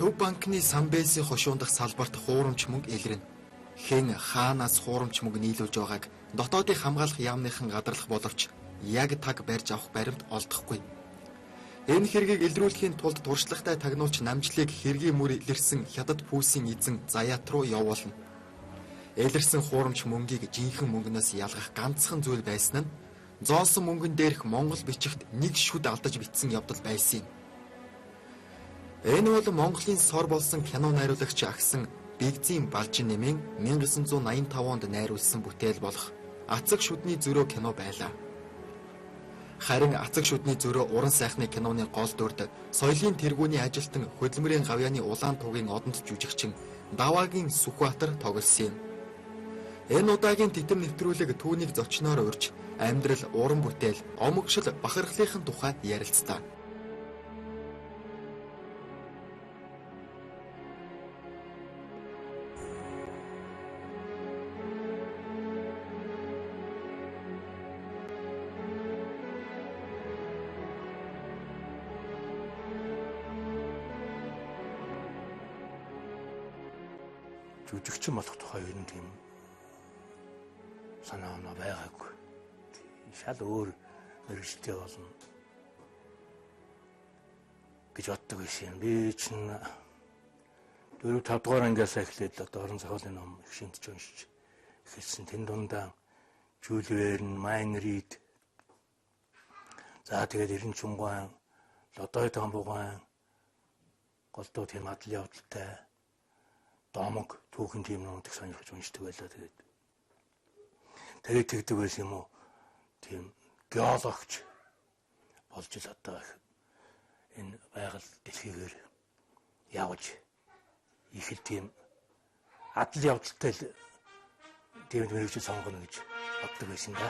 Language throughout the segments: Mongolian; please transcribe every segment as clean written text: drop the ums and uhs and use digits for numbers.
Төв банкны Самбэсийн хошуундах салбарт хуурамч мөнгө илрэнэ. Хэн хаанаас хуурамч мөнгө нийлүүлж байгааг дотоодын хамгаалах яамныхан гадарлах боловч яг таг барьж авах баримт олдохгүй. Энэ хэргийг илрүүлэхийн тулд туршлагатай тагнуулч намжлыг хэргийн мөр илэрсэн хятад пүүсийн эзэн Заяат руу явуулна. Илэрсэн хуурамч мөнгийг жинхэнэ мөнгнөөс ялгах ганцхан зүйл байсан нь зоосон мөнгөн дээрх монгол бичигт нэг шүд алдаж бичсэн явдал байсан юм. Энэ бол Монголын сор болсон кино найруулагч агсан Бэгзийн Балжин нэмийн 1985 онд найруулсан бүтээл болох Ацаг шүдний зөрөө кино байлаа. Харин Ацаг шүдний зөрөө уран сайхны киноны гол дүрд соёлын тэргүүний ажилтан хөдөлмөрийн гавьяаны улаан тугийн одонд жүжигчин Даваагийн Сүхбаатар тоглосон юм. Энэ удаагийн титэм нэвтрүүлэг түүнийг зочноор урьж амьдрал, уран бүтээл, омогшил, бахархлынхын тухай ярилцлаа. Жүжигчин болох тухай ер нь тийм санаа оноо байгаагүй. Шал өөр мэргэжилтэй болно гэж боддог байсан юм. Би чинь 4 5 дугаар ангиас эхлээд одоо орон зохиолын ном их шинтж уншиж эхэлсэн. Тэн дундаа Жюль Верн, Майн Рид, за тэгээд Эрен Чунгуан, Лодой Томбуган голдуу тийм адал явдалтай домог түүхэн тийм номыг сонирхож уншдаг байлаа. Тэгээд тэгдэг байсан юм уу? Тийм геологч болж л одоо энэ байгаль дэлхийгээр явж их л тийм адал явдалтай л тийм мэргэжил сонгоно гэж боддог байсан да.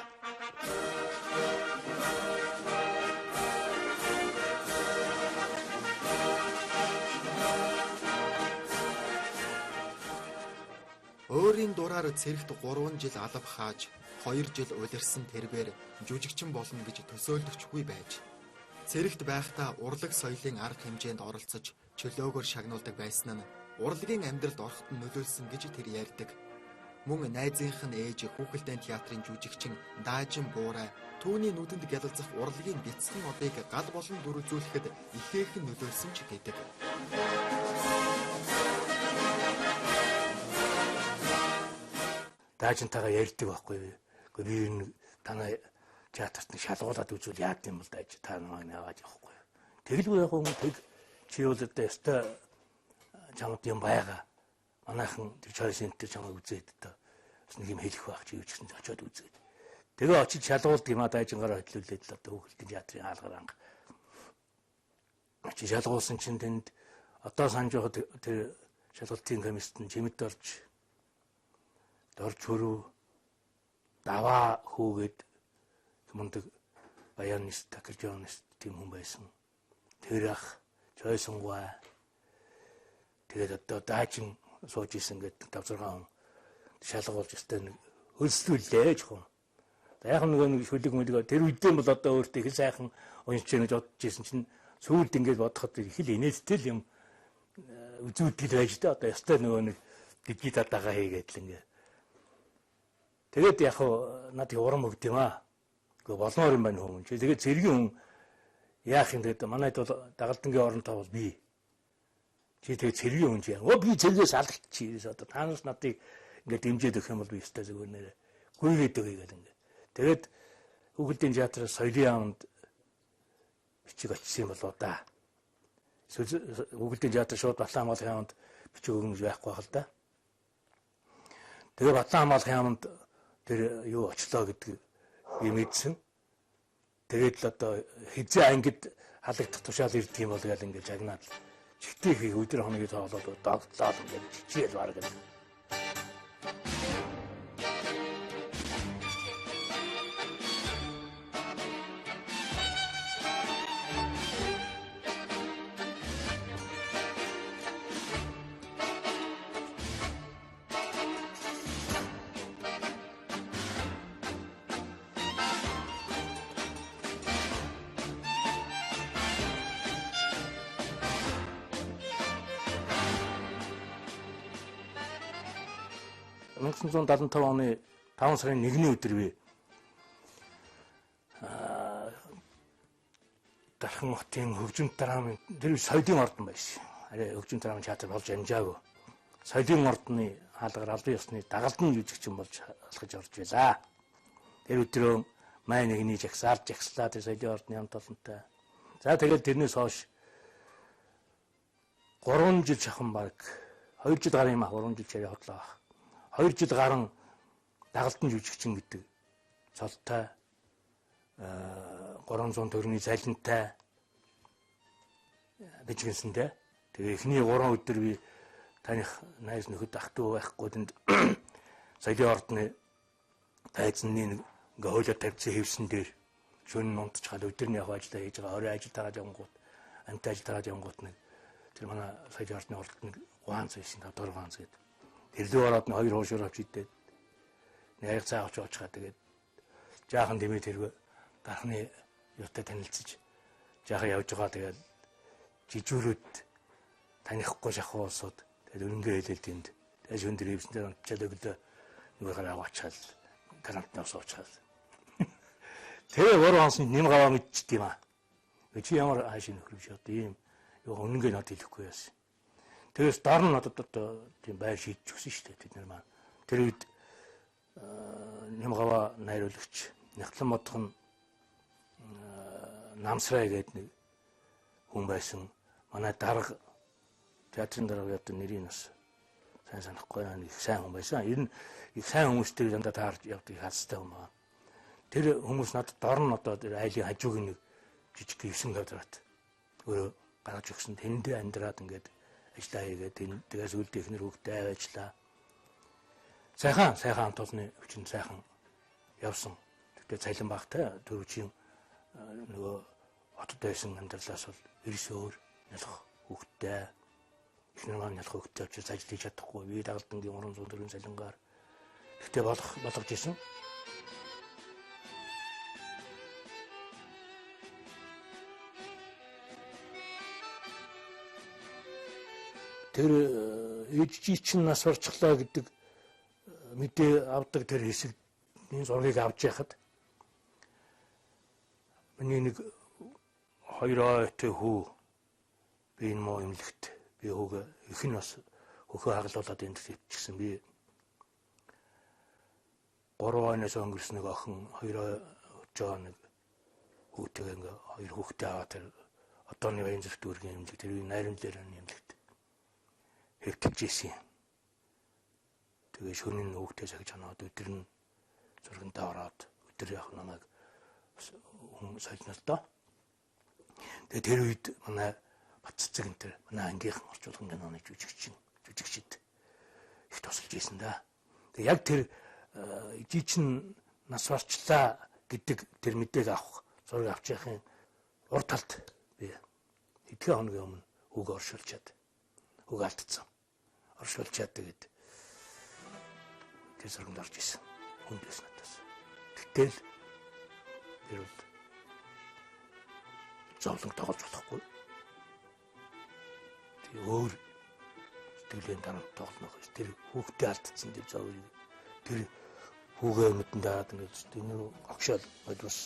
Өөрийн дураар цэрэгт 3 жил алав хааж, 2 жил улирсан тэрбээр жүжигчин болно гэж төсөөлөгчгүй байж. Цэрэгт байхдаа урлаг соёлын арга хэмжээнд оролцож, чөлөөгөөр шагнуулдаг байсан нь урлагийн амьдралд ороход нь нөлөөлсөн гэж тэр ярьдаг. Мөн найзынх нь ээж Хүүхэлдэйн театрын жүжигчин Даажин Буурай түүний нүдэнд гялалзах урлагийн бяцхан одыг гал болон дүрэлзүүлэхэд ихээхэн нөлөөлсөн ч гэдэг. Даажинтайгаа ярьдаг байхгүй. Гэхдээ би энэ танай театрт нэг шалгуулад үзвэл яад юм бол дааж та намайг наваад явахгүй. Тэгэлгүй яг юм тэг чи бол одоо ёстой чамд юм байгаа. Манайхан тэр чойс энтер чамайг үзээд одоо бас нэг юм хэлэх байх чи юу ч гэсэн очиод үзээд. Тэгээ очиж шалгуулдаг юм а даажингараа хөдлүүлээд л одоо Хүүхэлдэйн театрын хаалгаар анх. Очиж шалгуулсан чинь тэнд одоо санаж байхад тэр шалгалтын комиссд нь чимэд орж Дорж хөрөв даваа хүүгээд мундаг баянист, аккордеонист тийм хүн байсан. Тэр ах чойсонгуй. Тэгээд одоо даажин сууж исэн гэдэг 5 6 хүн шалгуулж өстэй нэг хөлслүүллээ жоохон. За яг нөгөө нэг шүлэг мүлэг тэр үедээ бол одоо өөртөө их сайхан уншиж гэнэ гэж бодож исэн чинь сүүлд ингээд бодоход их л инээдтэй л юм үзүүлдэг байж та одоо ёстой нөгөө нэг дижитал дагаа хийгээд л ингээд. Тэгээд яг надад урам өгд юм аа. Гэхдээ болмоор юм байна хүмүүс. Тэгээд цэргийн хүн яах юм тэгээд манайд бол дагалдангийн оронтой бол би. Чи тэгээд цэргийн хүн чи яа. Өө би цэргээс алгаччих. Одоо та нараас надыг ингээд дэмжиж өгөх юм бол би ёстой зүгээр нэрэ. Гүйгээд өгье гэл ингээд. Тэгээд Хүүхэлдэйн театраас соёлын яамд бичиг очсон юм болоо да. Хүүхэлдэйн театр шууд Батлан хамгаалах яамд бичиг өгнө гэж байхгүй байх л да. Тэгээд Батлан хамгаалах яамд тэр юу очлоо гэдэг юм мэдсэн. Тэгээд л одоо хизээ ангид халагдах тушаал ирдэг юм бол гэл ингээд жагнаад чигтээ хийх өдөр хоногийг тоолоод догтлоо ингээд чичээл бараг л. 1975 оны 5 сарын 1-ний өдөр би Дархан хотын хөгжим драмын тэр соёлын ордон байсан. Арай хөгжим драмын театр болж амжаагүй. Соёлын ордны хаалгаар албан ёсны дагалдан жүжигчин болж алхаж орж байлаа. Тэр өдрөө май 1-ний жагсаал жагслаа тэр соёлын ордны хамт олонтой. За тэгэл тэрнээс хойш 3 жил шахан баг 2 жил гарын юм 3 жил чарээ хотлоо байх. 2 жил гарan дагалдан жүжигчин гэдэг цолтой 300 төгрөгийн цалинтай бижгэнсэндээ. Тэгээ эхний 3 өдөр би таних найз нөхөд ах トゥ байхгүй тэнд соёлын ордны тайзны нэг ингээ хойлоо тавьсан хэвсэн дээр шөнө нь унтчихад өдөр нь яг ажиллаа хийж байгаа, орой ажил тараад явангууд, амт ажил тараад явангууд нэг тэр манай соёлын ордны урд нэг гуанц байсан, 5 дугаар гуанц гэдэг. Тэр лүү ороод нэг 2 хуушуур авч идээд нэг аяг цаа авч очихаа тэгээд жаахан дэмий тэрвэ дархны юутай танилцж жаахан явж байгаа. Тэгээд жижүүрүүд танихгүй шахуу улсууд тэгээд өрөнгө хэлээл тэнд тэгээд шөнө дээр хэвсэн дээр унтчаад өглөө нэг гараа аваачаал карантинаас уучаал. Тэгээ 3 хонсонд нэм гаваа мэдчихдээ юм аа. Чи ямар хаашийн нөхөр биш одоо ийм юу үнэнгээ надад хэлэхгүй яасан. Тэгээс дор нь надад одоо тийм байр шийдэж өгсөн шүү дээ тэд нар маань. Тэр үед нэм гаваа найруулагч Нягтлан модхон Намсрай гэдэг нэг хүн байсан. Манай дарга театрын дарга одоо нэрийг бас сайн санахгүй байна. Их сайн хүн байсан. Ер нь их сайн хүмүүстэй дандаа таарч явдаг хастай хүн байна. Тэр хүмүүс надад дор нь одоо тэр айлын хажууг нэг жижиг 9 квадрат өөрөө гаргаж өгсөн. Тэндээ амьдраад ингээд ажиллаа хийгээд тэгээс үлдээ ихнэр хүүхдээ ажиллаа. Сайхан хамт олонны хүчин сайхан явсан. Тэгтээ цалин багтай төрүүчийн нөгөө хотод байсан амьдралаас бол ерөөс өөр нялх хүүхдтэй эхнэр маань нялх хүүхдтэй учраас ажил хийж чадахгүй. Би дагалдангийн 304 цалингаар тэгтээ болгож исэн. Тэр ээжжий чинь нас барчихлаа гэдэг мэдээ авдаг тэр хэсэг энэ зургийг авч яхад миний нэг 2 ойтой хүү би энэ муу эмнэлэгт би хүүгээ их нь бас хөхөө хагалуулад энд ивчихсэн. Би 3 ойноос өнгөрсөн нэг охин 2 ой жоо нэг хүүтэйгээ ингээ 2 хүүхдээ аваад тэр одооны Баянзүрх дүүргийн эмнэлэг тэр үеийн найрамдлаар эмнэлэгт хэвтэж исэн. Тэгээ шөнө нь хүүхдээ сахиж ханаад өдөр нь зургантаа ороод өдөр яг намайг хүн солино л доо. Тэгээ тэр үед манай Батцэцэг энэ төр манай ангийнхан орчуулган киноны жүжигчид их тусалж исэн да. Тэгээ яг тэр ижий чинь нас барчлаа гэдэг тэр мэдээг авах зураг авч яхахын урд талд би хэдхэн хоногийн өмнө хүүгээ оршуулчаад хүүгээ алдсан. Оршуулчаад тэгээд тэр зурганд орж исэн. Хүнд байсан надаас. Гэтэл тэр бол зовлон тоглож болохгүй. Тэг өөр сэтгэлийн дарамт тоглоно гэж тэр хүүхдээ алдсан тэр зовлон тэр хүүгээ нүдэн дараад ингээд энэ огшоол бас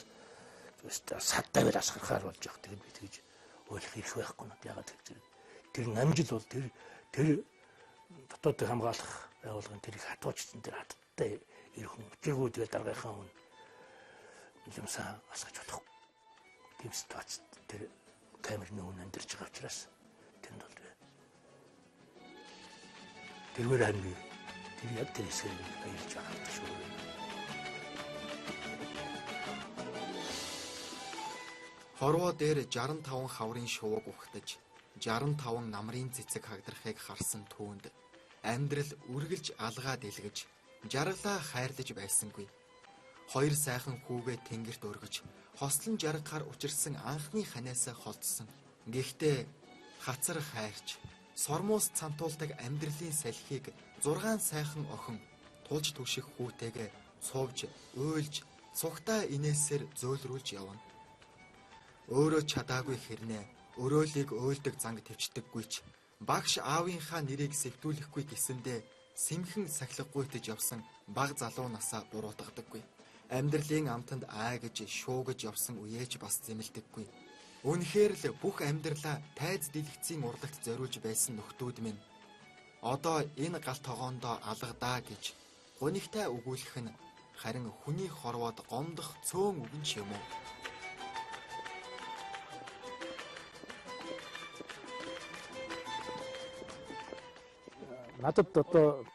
садтай асгарахаар болж явах. Тэгээд би тэгж ойлгох эрх байхгүй надад. Ягаад гэвэл тэр намжил бол тэр дотоодыг хамгаалах байгууллагын тэр их хатуучсан тэр хаттай ирэх хүн учиргүй тэгэл даргийнхаа хүн юмсаа асгаж болохгүй. Тийм ситуацид тэр камерны хүн амьдарч байгаа учраас тэнд бол тэргээр харин би тэр яг тэр хэсгээр баярлж байгаа шүү. Хорвоо дээр 65 хаврын шувууг ухтаж 65 намрын цэцэг хагарахыг харсан түүнд амьдрал үргэлж алгаа дэлгэж жаргалаа хайрлаж байсангүй. Хоёр сайхан хүүгээ тэнгэрт өргөж хослон жаргахаар учирсан анхны ханиасаа холдсон. Гэхдээ хацар хайрч сормуус цантуулдаг амьдралын салхийг 6 сайхан охин тулж түших хүүтэйгээ цувж, уйлж, цугтаа инээсээр зөөлрүүлж явна. Өөрөө чадаагүй хэрнээ өрөөлийг өөлдөг занг твчдэггүй ч багш аавынхаа нэрийг сэвтүүлэхгүй гэсэндээ сэмхэн сахилгагуйтаж явсан баг залуу насаа буруутгадаггүй. Амьдралын амтанд аагаж, шуугаж явсан үеэж бас зэмлдэггүй. Үнэхээр л бүх амьдралаа тайз дэлгэцийн урлагт зориулж байсан нөхдүүд минь одоо энэ гал тогоондоо алгадаа гэж гунигтай өгүүлэх нь харин хүний хорвоод гомдох цөөн үгэн ч юм уу. Надад одоо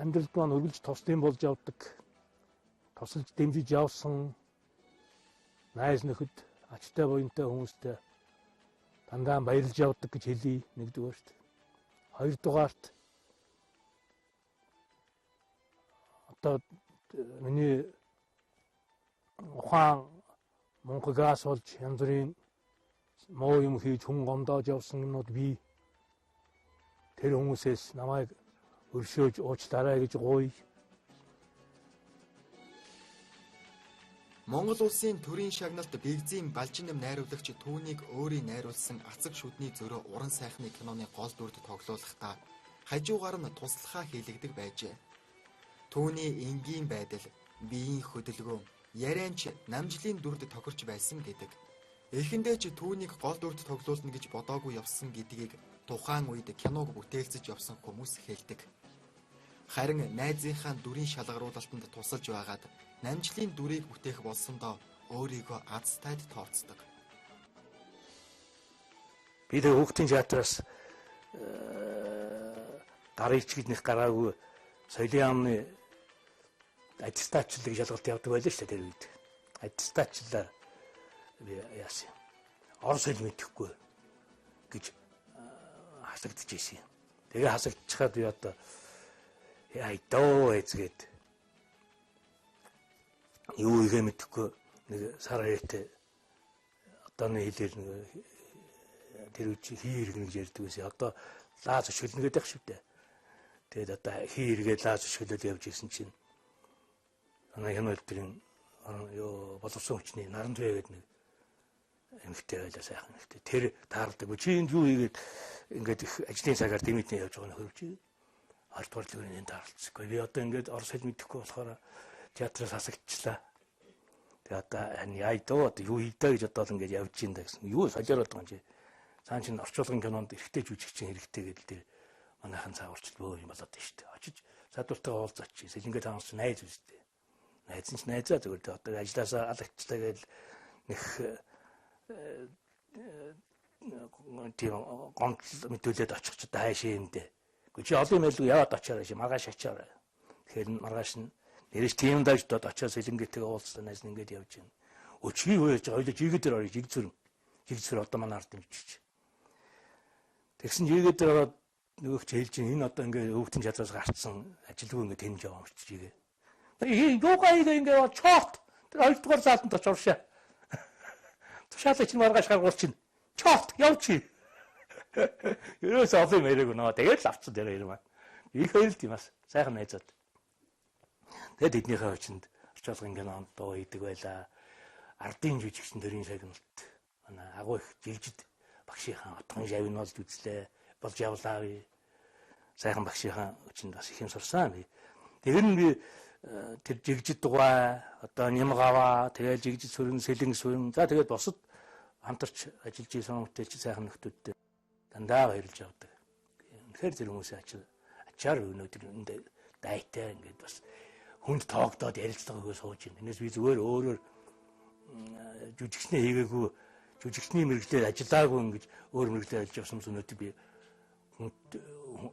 амьдралд маань үргэлж тусдын болж явдаг, тусалж дэмжиж явсан найз нөхөд, ачтай буянтай хүмүүстэй дандаа баярлж явдаг гэж хэлье нэгдүгээрт. Хоёрдугаарт одоо миний ухаан мунхагаас болж янз бүрийн муу юм хийж хүн гомдоож явсан юмнууд би тэр хүмүүсээс намайг өршөөж уучлаарай гэж гуйя. Монгол улсын төрийн шагналт Бэгзийн Балжинам найруулагч түүнийг өөрийн найруулсан Ацаг шүдний зөрөө уран сайхны киноны гол дүрд тоглуулахдаа хажуугаар нь туслахаа хийлэгдэг байжээ. Түүний энгийн байдал, биеийн хөдөлгөөн, ярианч намжлын дүрд тохирч байсан гэдэг. Эхэндээ ч түүнийг гол дүрд тоглуулна гэж бодоогүй явсан гэдгийг тухайн үед киног бүтээлцэж явсан хүмүүс хэлдэг. Харин найзынхаа дүрийн шалгаруулалтанд тусалж байгаад намжлын дүрийг бүтээх болсондоо өөрийгөө азтайд тооцдог. Би тэр хүүхдийн театраас гарыг ч гэж нэг гараагүй соёлын яамны аттестатчлал гэж шалгалт явдаг байлаа шүү дээ тэр үед. Аттестатчлалаар би яасан юм. Орос хэл мэдэхгүй гэж хасагдчихсэн юм. Тэгээ хасагдчихад би одоо яа доо эзгээд юу хийхээ мэдэхгүй нэг сар харьяатай одооны хэлээр нэг тэр үе хий иргэн гэж ярьдаг байсан. Одоо лаз өшгөлнө гэдэг шүү дээ. Тэгээд одоо хий эргээд лаз өшгөлөд явж исэн чинь манай хянал төрийн юу боловсон хүчний наран түвэ гэдэг нэг эмэгтэй байлаа, сайхан эмэгтэй. Тэр таарладаг. Чи энд юу хийгээд ингээд их ажлын цагаар дэмитний явж байгаа нөхөр чи. Хоёрдугаар лүрийн энэ таарлцгүй. Би одоо ингээд орос хэл мэдэхгүй болохоор театраас хасагдчихлаа. Тэгээ одоо яа дөө одоо юу хийдэ гэж бодоод ингээд явж ийн да гэсэн. Юу солиороод байгаа юм чи. Цаан чинь орчуулгын кинонд эрэгтэй жүжигчин хэрэгтэй гэдэл тэр манайхан цаагуурчл бөө юм болоод байна шүү дээ. Очиж садвартайгаа уулзаач. Сэлэнгээ таанс найз үстэй. Найз нь ч найзаа зүгээр дээ. Одоо ажилласаа алагдчихлаа гэдэл нэх тийм гомдол мэдүүлээд очих ч одоо хайшаа юм дээ. Гэхдээ чи олон юм байлгүй яваад очиарай ши маргааш очиарай. Тэгэхээр маргааш нь нэрэж тийм даж дод очиад сэлэнгээтэйгээ уулзсан найз нь ингээд явж байна. Өчгийг юу яаж байгаа хоёул жигээ дээр орё жигцүр. Жигцүр одоо манай ард дэмжиж. Тэгсэн жигээ дээр ороод нөгөөх чи хэлж чинь энэ одоо ингээд өвгтэн чадраас гарцсан ажилгүй ингээд тэнж яваа юм чи жигээ. Юугаа хийгээ ингээд чоот тэр хоёрдугаар заалтанд очиж уршаа. Тушаалаа чинь маргааш гаргуул чинь чоот явчих. Ерөөсөө олон юм яриаг нөө. Тэгээд л авцсан тэр хоёр маань. Их хоёр л тийм бас сайхан найзууд. Тэгээд эднийхээ очинд орчуулгын кинонд дуу хийдэг байлаа. Ардын жүжигчин төрийн шагналт. Манай агуу их жилжид багшийнхаа отгон шавь нь болж үзлээ. Болж явлаа би. Сайхан багшийнхаа өчөнд бас их юм сурсан би. Тэр нь би тэр жигжид дугай, одоо нямгаваа, тэгээд жигжид сүрэн, сэлэн сүрэн. За тэгээд босод хамтарч ажиллаж исэн бүтээлч сайхан нөхдүүдтэй дандаа баярлж явдаг. Үнэхээр тэр хүмүүсийн ачаар өнөөдөр энд дайтай ингээд бас хүнд тоогдоод ярилцлага өгөө сууж байна. Энэс би зүгээр өөрөөр жүжигчний хийгээгүй, жүжигчний мэргэжлээр ажиллаагүй ингэж өөр мэргэжлээр ажиллаж явсан өнөөдөр би хүнд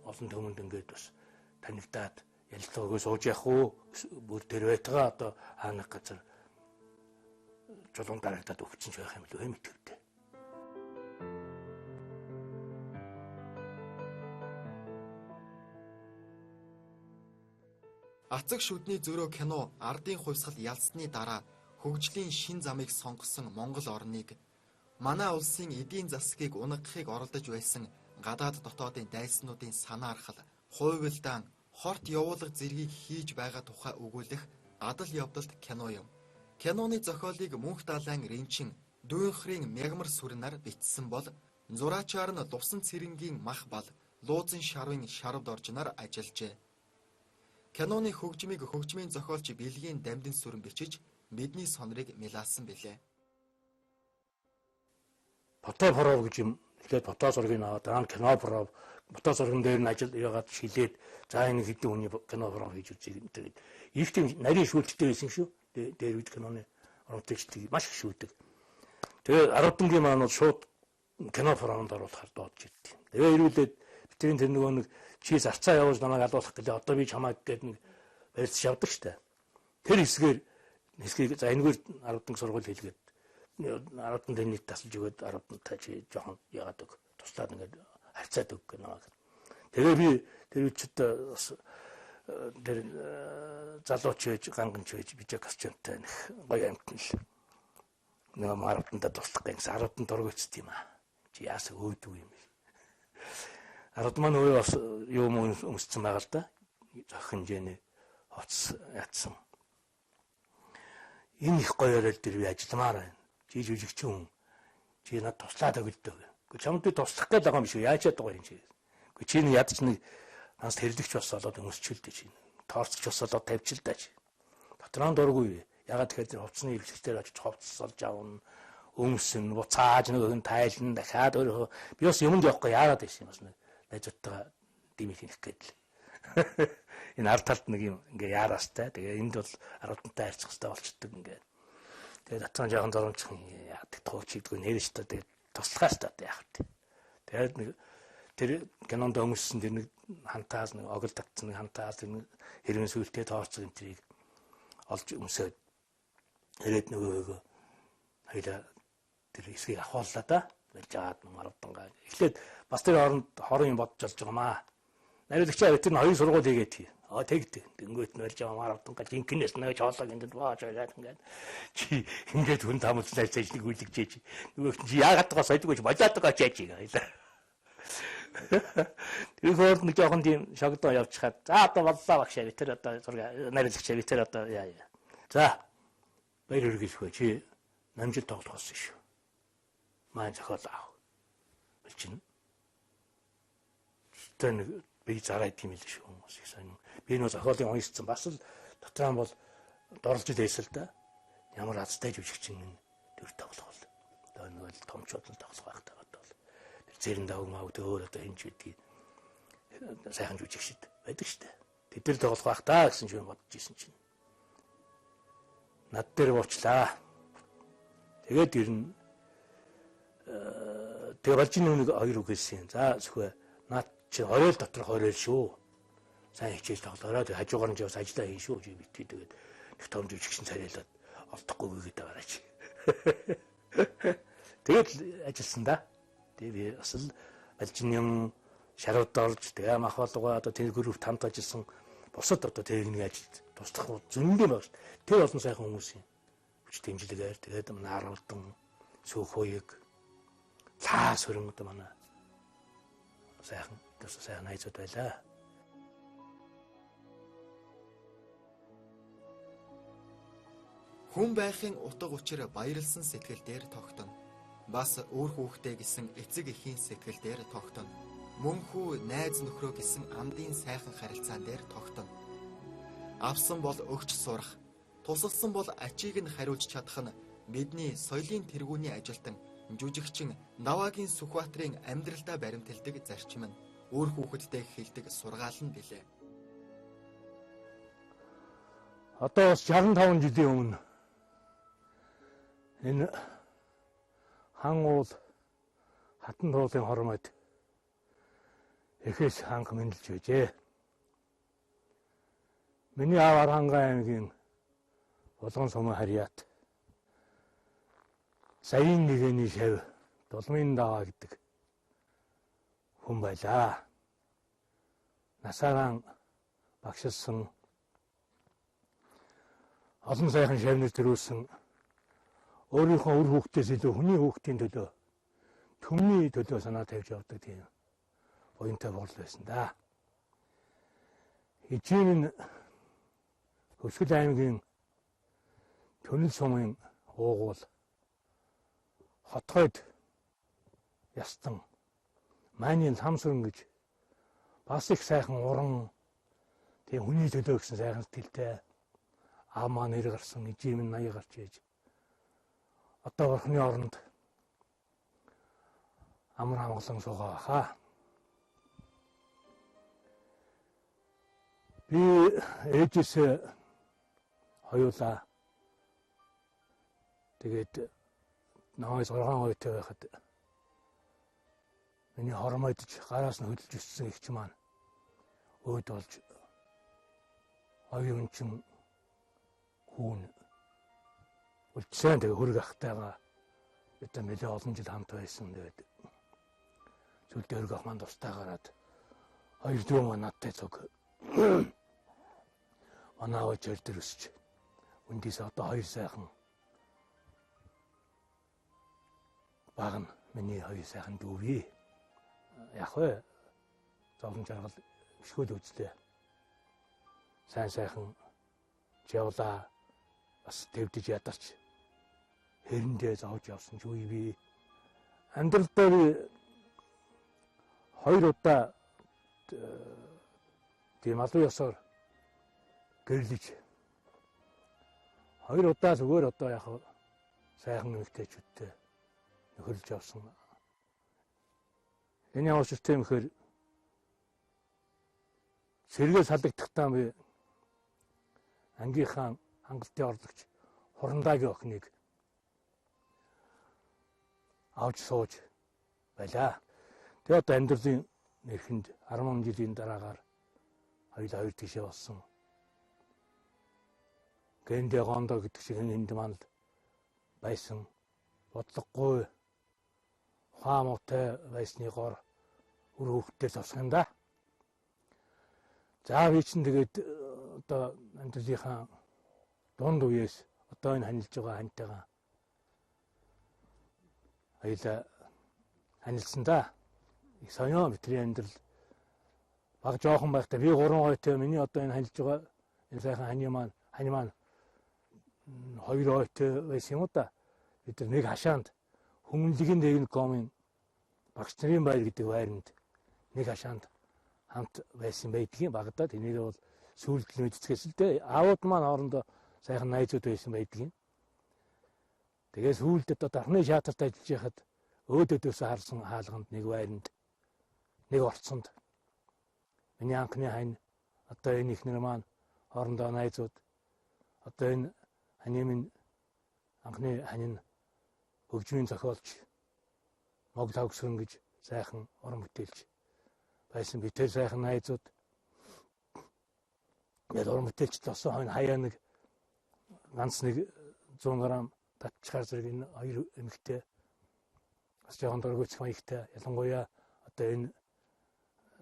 олон түмэнд ингээд бас танигдаад ярилцлага өгөө сууж явах уу? Бүр тэр байтгаа одоо хаанах газар чулуун дарагдаад өвчин ч байх юм лөө мэдвэвтэй. Ацаг шүдний зөрөө кино ардын хувьсгал ялцсны дараа хөгжлийн шин замыг сонгосон Монгол орныг манай улсын эдийн засгийг унагахыг оролдож байсан гадаад дотоодын дайснуудын санаархал, хувилдаан, хорт явуулга зэргийг хийж байгаа тухай өгүүлэх адал явдалт кино юм. Киноны зохиолыг Мөнх Далайн Ринчин Дүүнхрийн мягмар сүрнаар бичсэн бол зураачаар нь Лувсан Цэрэнгийн мах бал Луузан шарвын шарвд оржнаар ажиллажээ. Киноны хөгжмийг хөгжмийн зохиолч Бэлгийн Дамдин сүрэн бичиж бидний сонорыг мэлаасан билээ. Фото пров гэж юм. Тэгэхээр фото зургийг аваад дараа нь кино пров, фото зурган дээр нь ажил яагаад шилээд за энэ хэдэн хүний кино пров хийж үзье гэдэг. Их тийм нарийн шүүлттэй байсан шүү. Дээр үед киноны оронтойчдыг маш их шүүдэг. Тэгээ Арвангийн маань бол шууд кино провонд оруулахар дуудаж ирдэг. Тэгээ ирүүлээд бидний тэр нөгөө нэг чи зарцаа явуулж намайг алуулах гэлээ одоо би чамайг гээд нэг барьц явдаг штэ. Тэр хэсгээр хэсгийг за энэгээр Арванг сургууль хэлгээд Арван тэр нийт тасалж өгөөд Арвантай чи жоохон яагаад өг туслаад ингээд харьцаад өг гэх намайг. Тэгээ би тэр үчид бас тэр залууч байж ганганч байж бижээ костюмтай нэг гоё амтан л нэг Арвантаа туслах гэсэн Арван дургуйцд юм аа. Чи яасаа өөдгүй юм бэ? Ард маань өөрөө бас юм өмссөн байгаа л да. Зохих хэмжээний хувцас ятсан. Энэ их гоё орой дээр би ажилламаар байна. Чи жүжигчин хүн. Чи надад туслаад өгөлдөө. Гэхдээ чамд би туслах гээд байгаа юм шиг яаж яад байгаа юм чи. Гэхдээ чи нэг ядч нэг нас тэрлэгч бас болоод өмсчүүлдэ чи. Тоорцч бас болоод тавьчилдаа чи. Дотроо дургүй. Ягаад тэгэхээр тэр хувцсны эвлэгчдээр очиж хувцас олж авна. Өмсөн, буцааж нөгөө нь тайлна, дахиад өөрөө би бас юмд явахгүй яагаад байсан юм бас нэг найзуудтайгаа димийг хийх гээд л. Энэ ард талд нэг юм ингээ яараастай. Тэгээ энд бол арвантантай харьцах хэрэгтэй болчдөг ингээ. Тэгээ татсан жоохон зурамчих яадаг тууч хийдгүү нэр ч та тэгээ туслахаас та яах вэ. Тэгээд нэг тэр кинонд өмссөн тэр нэг хантаас нэг огол татсан нэг хантаас тэр нэг хэрвэн сүлтэй тооцсон энэ тэрийг олж өмсөөд ирээд нөгөөгөө хоёлаа тэр хэсгийг ахууллаа да. Барьж аваад марвдангаа. Эхлээд бас тэр хооронд хорон юм бодож олж байгаа маа. Нариулагчаа тэр нь хоёр сургууль хийгээд тий. Аа тэгдэг. Тэнгүүт нь барьж аваа марвдангаа жинкнээс нэг хоолой гэндэд бааж байгаад ингээд чи ингээд хүн тамуулсан цааш нэг үлэгжээч. Нөгөөх нь чи яагаад байгаа сойдгүй чи болоод байгаа чаач гэлээ. Тэр хооронд нэг жоохон тийм шогдоо явчихад за одоо боллоо багшаа би тэр одоо зураг нариулагчаа би тэр одоо яа яа. За баяр хүргээх чи намжил тоглох болсон шүү. Маань зохиол аав. Болчихно. Тэр нэг би зараа идэх юм л шүү хүмүүс их сонин. Би нөө зохиолын уншсан бас л дотроо бол дорлж байсан л да. Ямар азтай жүжигчин энэ төр тоглох бол. Одоо нэг л томчууд л тоглох байх та одоо бол. Тэр зэрэн давг мав өөр одоо хинч бидгийг сайхан жүжигчд байдаг штэ. Тэд нар тоглох байх та гэсэн чинь бодож исэн чинь. Над дээр уучлаа. Тэгээд ер нь тэгээ балжин нэг хоёр үг хэлсэн. За зөвхөн наад чи орой дотор хорой шүү. Сайн хичээл тоглоорой. Тэгээ хажуугаар нь явс ажиллаа хийн шүү чи битгий тэгээд нэг том жүжигчин царайлаад олдохгүй гээд байгаарай чи. Тэгээд ажилласан да. Тэгээ би бас л балжин юм шарууд орж тэгээ мах болгоо одоо тэр групп хамт ажилласан бусад одоо тэр нэг ажилд туслах зөндөө баг шүү. Тэр олон сайхан хүмүүсийн хүч дэмжлэгээр тэгээд нааруулдан сүүх хуйг цаа сөрөн одоо манай сайхан бас сайхан найзууд байлаа. Хүн байхын утга учир баярлсан сэтгэл дээр тогтоно. Бас үр хүүхдээ гэсэн эцэг эхийн сэтгэл дээр тогтоно. Мөн хүү найз нөхрөө гэсэн амдын сайхан харилцаан дээр тогтоно. Авсан бол өгч сурах, тусалсан бол ачийг нь хариулж чадах нь бидний соёлын тэргүүний ажилтан жүжигчин Навагийн Сүхбаатарын амьдралдаа баримталдаг зарчим нь үр хүүхэдтэй хэлдэг сургаал нь билээ. Одоо бас 65 жилийн өмнө энэ хан уул хатан туулын хормойд эхээс ханх мэндэлж байжээ. Миний аав Архангай аймгийн Булган сумын харьяат Саяын нэгэний шав Дулмын даваа гэдэг хүн байлаа. Насаараа багшилсан олон сайхан шавнар төрүүлсэн өөрийнхөө үр хүүхдээс илүү хүний хүүхдийн төлөө түмний төлөө санаа тавьж явдаг тийм буянтай борлол байсан да. Хичээн нь Хөвсгөл аймгийн Төнөл сумын уугуул хотгойд ястан майнын ламсран гэж бас их сайхан уран Тийм хүний төлөө гэсэн сайхан сэтгэлтэй аав маань 90 гарсан, ижим нь 80 гарч ээж. Одоо бурхны оронд амар амгалан суугаа хаа. Би ээжээс хоёулаа тэгээд намайг 6 оюутай байхад миний хормойдож гараас нь хөдөлж өссөн эгч маань өөд болж оюун чин хүүн үлдсэн. Тэгээ хөрөг ахтайгаа бид нэлээ олон жил хамт байсан. Тэгээд зүйлдээ хөрөг ах маань тустай гараад хоёр дүү маань надтай цуг манай аав чир дээр өсч үндээс одоо хоёр сайхан баг нь миний хоёр сайхан дүү бий. Яг вэ зовлон жаргал өшгөөл үзлээ. Сайн сайхан жавлаа бас твдэж ядарч хэрэндээ зовж явсан ч үе би. Амьдралдаа би хоёр удаа тийм албан ёсоор гэрлэж хоёр удаа зүгээр одоо яг сайхан эмэгтэйчүүдтэй нөхөрлөж явсан. Энэ ямар учиртай юм гэхээр сэргээ салагдахтаа би ангийнхаа хангалттай орлогч Хурандаагийн охиныг авч сууж байлаа. Тэгээ одоо амьдралын эрхэнд 10 жилийн дараагаар хоёул хоёр тийшээ болсон. Гэндэ гондо гэдэг шиг энд маань л байсан. Бодлогогүй ухаан муутай байсны гор үр хөвгтөл тусах юм да. За би чинь тэгээд одоо амьдралынхаа дунд үеэс одоо энэ ханилж байгаа хантайгаа хоёулаа ханилсан да. Их сонио бидний амьдрал баг жоохон байхдаа би 3 ойтой миний одоо энэ ханилж байгаа энэ сайхан хань маань 2 ойтой байсан юм уу да. Бид нар нэг хашаанд Хүмүүнлэгийн техникумын багш нарын байр гэдэг байранд нэг хашаанд хамт байсан байдгийн багадаа. Тэнийг бол сүүлд л мэдцгээсэн л дээ. Аавууд маань хоорондоо сайхан найзууд байсан байдгийн. Тэгээ сүүлд одоо дархны шаатарт ажиллаж байхад өөд өдөөсөө харсан хаалганд нэг байранд нэг орцонд миний анхны хань одоо энэ ихнэр маань хоорондоо найзууд одоо энэ ханы минь анхны хань нь хөгжмийн зохиолч Мог Тавгсран гэж сайхан уран бүтээлч байсан. Би тэр сайхан найзууд яг уран бүтээлч болсон хойно хаяа нэг ганц нэг 100 грамм татчихар зэрэг энэ хоёр эмэгтэй бас жоохон дургүйцэх маягтай ялангуяа одоо энэ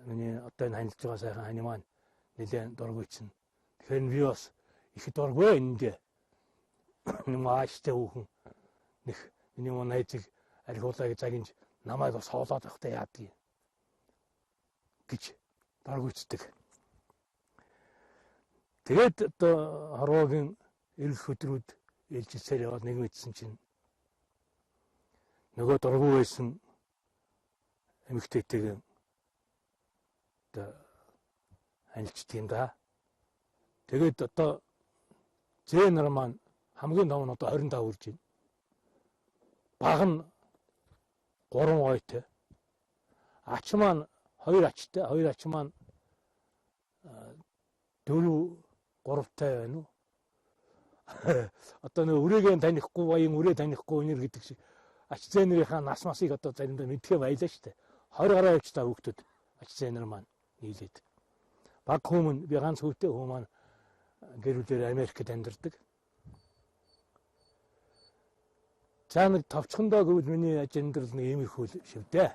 миний одоо энэ ханилж байгаа сайхан хань маань нэлээд дургүйцэн. Тэгэхээр би бас их дургүй энэндээ. Нэг ааштай хүүхэн нэг миний муу найзыг архиулаа гэж загинж намайг бас хоолоод явахдаа яадгийг гэж дургүйцдэг. Тэгээд одоо хорвоогийн ирэх өдрүүд ээлжилцээр яваад нэг мэдсэн чинь нөгөө дургүй байсан эмэгтэйтэйгээ одоо анилчдаг юм да. Тэгээд одоо зээ нар маань хамгийн том нь одоо 25 хүрж байна. Баг нь 3 ойтой. Ач маань 2 ачтай, 2 ач маань 4 3-тай байна уу? Одоо нэг үрээгээ танихгүй баян үрээ танихгүй өнөр гэдэг шиг ач зээ нарынхаа нас масыг одоо заримдаа мэдхээ баялаа шүү дээ. 20 гаруй явцтай хүүхдүүд ач зээ нар маань нийлээд. Баг хүмүүн би ганц хүүтэй хүн маань гэр бүлээр Америкт амьдардаг. За нэг товчхондоо гэвэл миний аж амьдрал нэг иймэрхүү шивдээ.